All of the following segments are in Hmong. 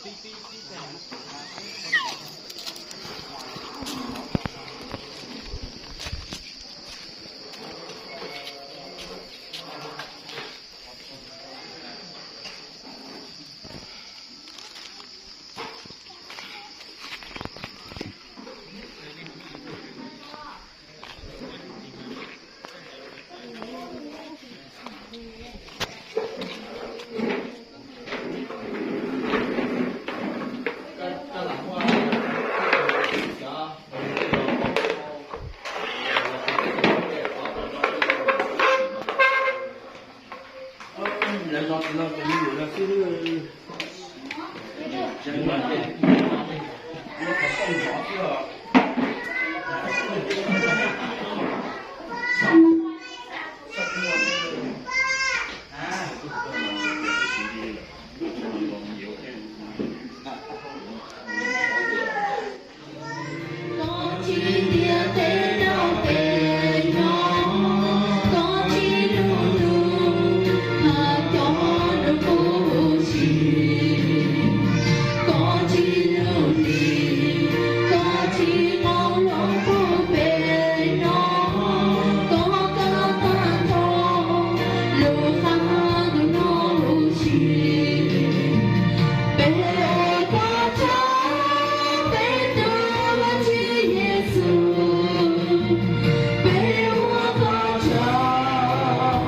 Koj tsis tiav tes rau peb nyob, koj tsis lub ntuj hab cov nrog kuv ua si, koj tsis lub hli, koj tsis mob hlob kuv peb nyob, koj kawm tag nrho lub qab ntuj no huv si. Peb ua koj tsaug, peb tus Vajtswv Yexus. Peb ua koj tsaug,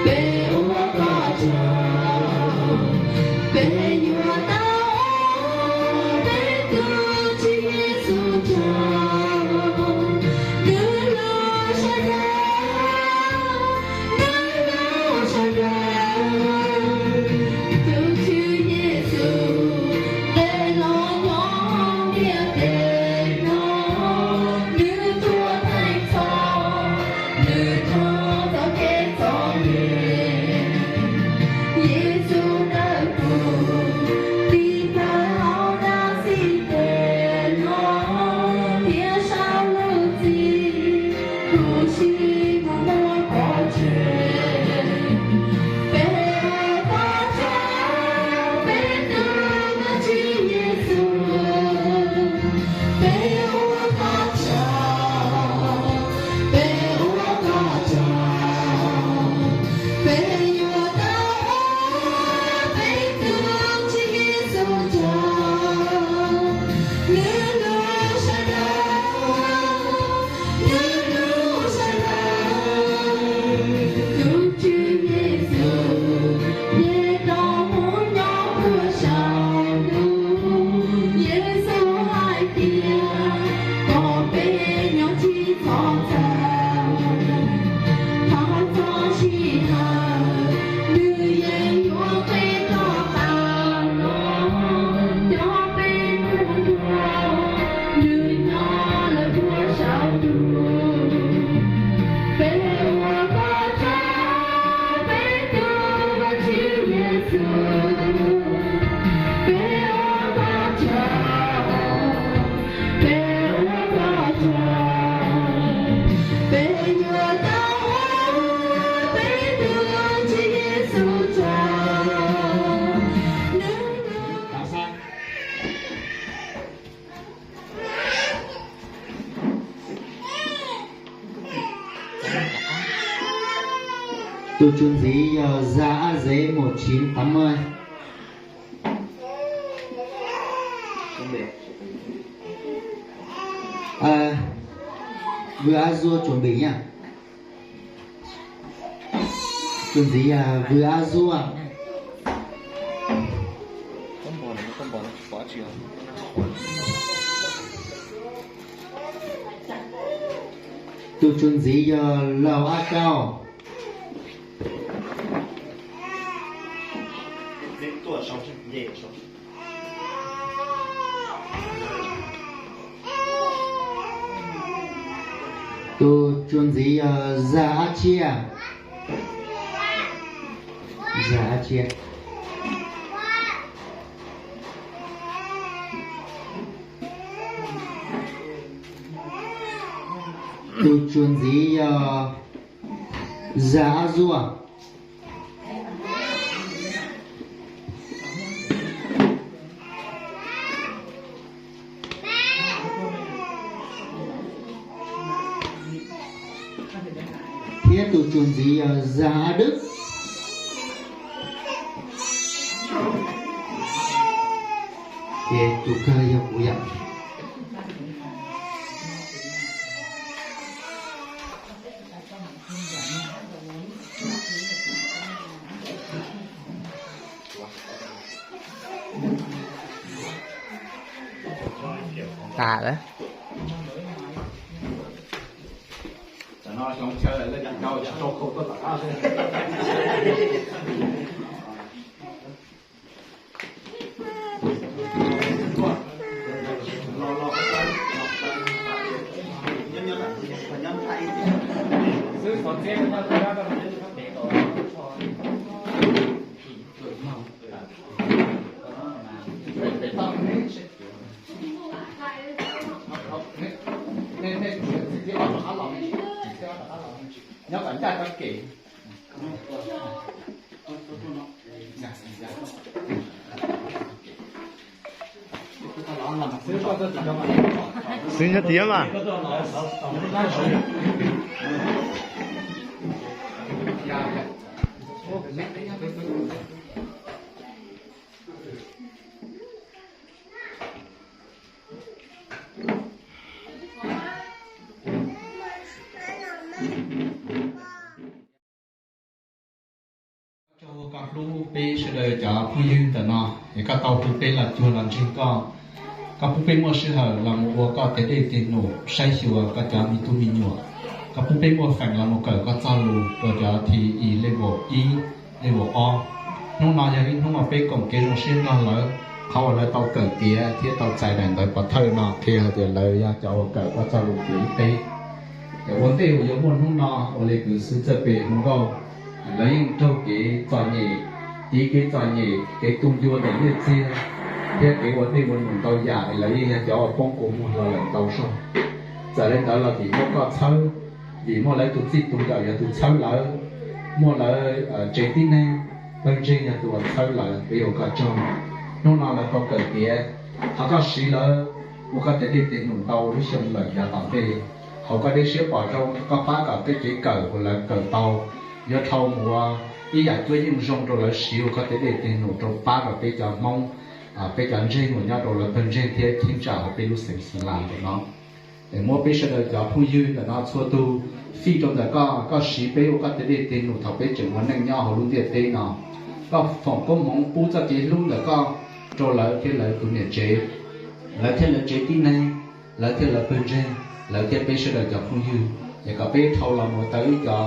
peb ua koj tsaug. Peb yuav tau ua peb tus Tswv Yexus tsaug. Nws lub sab dawb, nws lub sab dawb, tus Tswv Yexus nqes los nyob ntiaj teb no, nws tuag theej txhoj, nws rog txoj kev txom nyem. Yexus dawb huv tiv thawj hauv dab xib teg no, thiab saum lub txim huv si mus muab pov tseg. Peb ua koj tsaug, peb tus Vajtswv Yexus. Peb ua koj tsaug, peb ua koj tsaug. Peb yuav tau ua peb tus Tswv Yexus tsaug. Nws lub sab dawb, nws lub sab dawb, tus Tswv Yexus yeej tau mus nyob puag saum ntuj. Yexus hais tias kom peb nyob tsis txhob txhawj, thov txog sij hawm nws yeej yuav qhib rov qab los, coj peb mus nrog nws nyob lawm puag saum ntuj. Peb ua koj tsaug, peb tus Vajtswv Yexus. Peb ua koj tsaug, peb ua koj tsaug. Peb yuav tau ua peb tus Tswv Yexus tsaug. Nws Tus tswv ntxiv yog Zaj Ab Zev Mus Tsim Tam Maj. Vwj Ab Zuaj tsuas npem nyaj. Tus ntxiv yog Vwj Ab Zuaj. Tus tswv ntxiv yog Laug Ab Kauj. Tus tswv ntxiv yog Zaj Ab Tsiaj. Zaj Ab Tsiaj. Tus tswv ntxiv yog Zaj Ab Zuaj. Tus ntxiv yog Zaj Dwb. Ces tus kawg yog kuv yom. Tas lawm. Nyob kom ncaj koj kev. Xwb nyob tiag mas. Koj hlub peb sawv daws cov phooj ywg ntawm no, es koj tau hu peb los cuag los ntseeg koj. Koj pub peb muaj sij hawm los mus ua koj tej dej tej num saib xyuas koj cov me tub me nyuam. Koj pub peb muaj feem los mus kawm koj txoj lus rau cov thi i level ib, level ob. Hnub no yog ib hnub uas peb koom kev zoo siab nrog lawv, qhov uas lawv tau kawm tiav thiab tau txais daim ntawv pov thawj no qhia hais tias lawv yog cov uas kawm koj txoj lus tiav ib peb. Ces ua ntej uas yuav muaj hnub no ua li kwv xwv txawj pem hluas nkauj, lawv yeej raug kev txom nyem, tiv kev txom nyem, kev tu ncua ntawm nyiaj txiag, thiab kev ua ntej ua num ntau yam es lawv yeej yog cov uas poob kua muag los lawm ntau zog. Txawm li ntawd los vim muaj koj txhawb, vim muaj lawv tus txij tus nkawm yog tus txhawb lawv, muaj lawv tsev tib neeg, pawg ntseeg yog tus uas txhawb lawv, peb ua koj tsaug. Hnub no lawv tau kawm tiav, thov koj siv lawv ua koj tej dej tej num ntau lub xyoo lawm yav tom ntej. Hauv koj dej siab pom zoo, koj pab kom tej kev kawm uas lawv kawm tau yuav dhau mus ua ib yam cuab yeej zoo rau lawv siv ua koj tej dej tej num rau pab rau peb cov Hmoob, peb cov ntseeg uas nyob rau lawv pawg ntseeg thiab cheeb tsam hauv peb lub xeev Xeev Las ntawm no. Es muab peb sawv daws cov phooj ywg ntawm no txhua tus fij rau ntawm koj, koj siv peb ua koj tej dej tej num thaum peb tseem ua neej nyob hauv lub ntiaj teb no. Koj foom koob hmoov pub txoj kev hlub ntawm koj rau lawv thiab lawv tus niam tsev, lawv thiab lawv tsev tib neeg, lawv thiab lawv pawg ntseeg, lawv thiab peb sawv daws cov phooj ywg, es kom peb dhau los mus tau ib co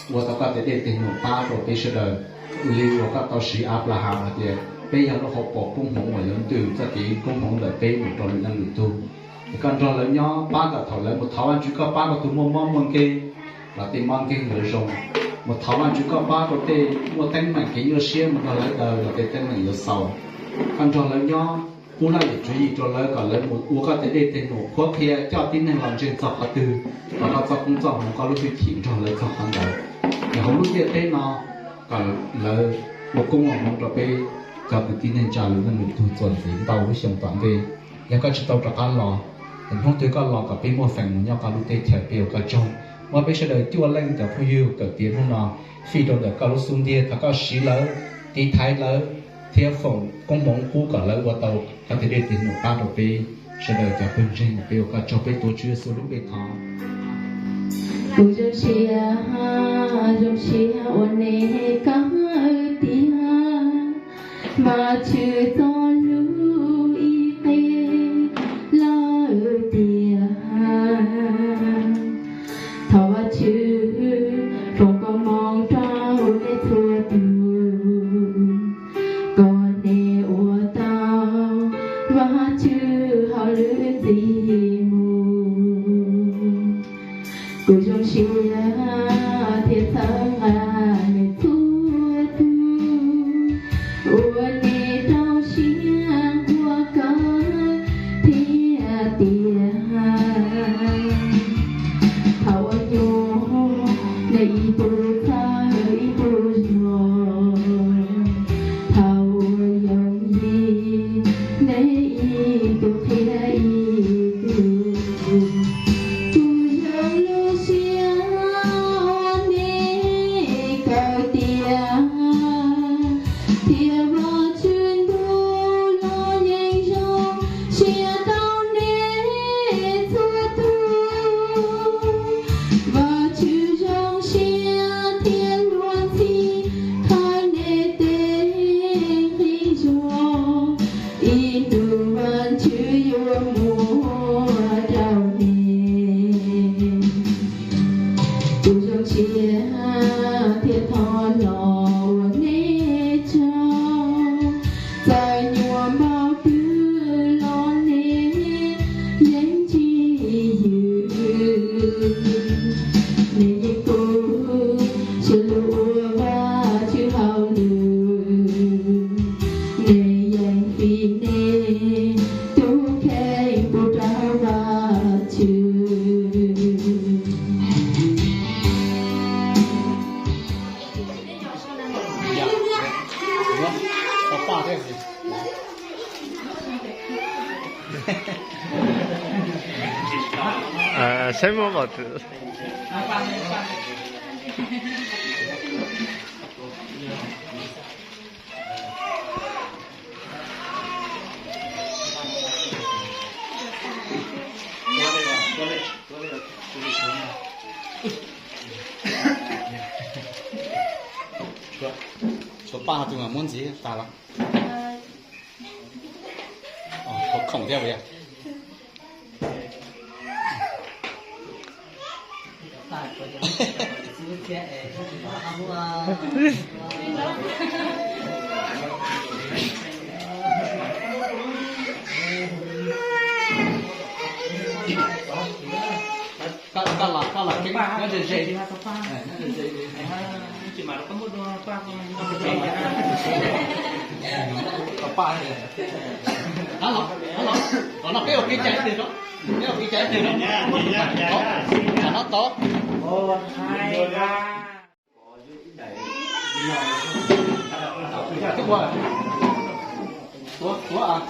ua tau koj tej dej tej num pab rau peb sawv daws. Ua li uas koj tau siv Anplahas hais tias peb yog lub hauv paus koob hmoov uas yuav ntws txoj kev koob hmoov ntawm peb mus rau lwm leej lwm tug. Es koj nrog lawv nyob pab kom thaum lawv mus thov Vajtswv koj pab rau tus muaj mob muaj nkeeg los tej mob nkeeg yuav zoo, mus thov Vajtswv koj pab rau tej muaj teeb meem kev nyuaj siab mus nrog lawv daws los tej teeb meem yuav xaus. Koj nrog lawv nyob pub laj yam tswv yim rau lawv kom lawv mus ua koj tej dej tej num qhuab qhia coj tib neeg los ntseeg txog qhov twg, kom koj txoj koob txoj hmoov koj lub hwj chim nrog lawv txog qhov ntawd. Es hauv lub ntiaj teb no kom lawv ua koob ua hmoov rau peb cov kwv tij neej tsa lwm leej lwm tug txuas ntxiv ntau lub xyoo tom ntej. Yog koj tsis tau rov qab los, es hnub twg koj los kom peb muaj feem mus nyob koj lub teb chaws peb ua koj tsaug. Muab peb sawv daws cuaj leej cov phooj ywg kawm tiav hnub no fij rau ntawm koj lub xub ntiag, thov koj siv lawv, tiv thaiv lawv, thiab foom koob hmoov pub kom lawv ua tau koj tej dej tej num pab rau peb sawv daws cov pawg ntseeg. Peb ua koj tsaug, peb tuav Tswv Yexus lub npe thov. Kuv zoo siab, zoo siab ua nej kawm tiav Vajtswv txoj lus ib qe lawm tiag. Thov Vajtswv foom koob hmoov rau nej txhua tus, kom nej ua tau Vajtswv hauj lwm ntxiv mus. Kuv zoo siab thiab txhawb nqa nej txhua tus uas nej rau siab nquag kawm thiab tiav. Thaum ua nyuj nej ib tug txhawb ib tug zog, thaum ua yoov yim nej ib tug qhia ib tug. Kuv zoo lub siab ua nej Saib muab qhov twg. Tshuav paj tus mas muab ntxiv tas lawm. Khoom thiab puas yog? Koj los, koj los, nyob ze ze, nyob ze ze. Tau paj, los, los, los no peb ua kev cai ib pliag tso, peb ua kev cai ib pliag tso. Tsam no tod. Tuav, tuav.